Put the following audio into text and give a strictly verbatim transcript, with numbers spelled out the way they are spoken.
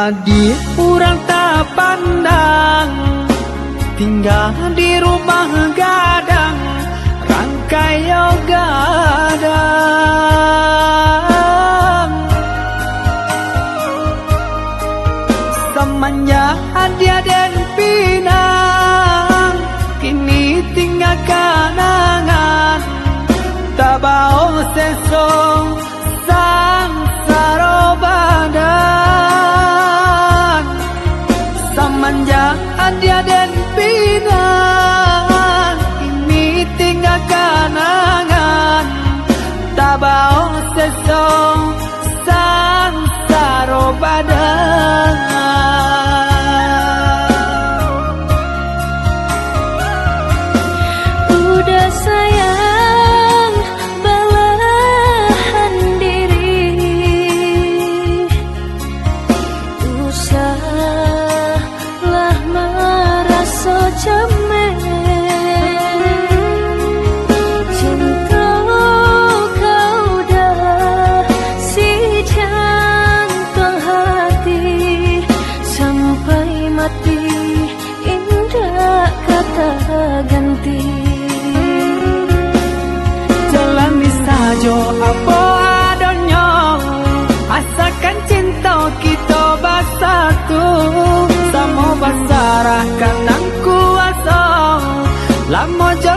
Di urang tapandang, tingga di rumah gadang, rangkai yo gadang. Samanjak adia den pinang, kini tingga kanangan, tabao seso sansaro badan. Samanjak adia den pinang, kini tingga kanangan, tabao seso sansaro badan. Udah sayang balahan diri, usahlah maraso cemen. Cinta kau dah si jantuang hati, sampai mati indak ka taganti. Jalani sajo apo adonyo, asakan cinto kito basatu, samo basarahkan nan kuaso. Lamo jo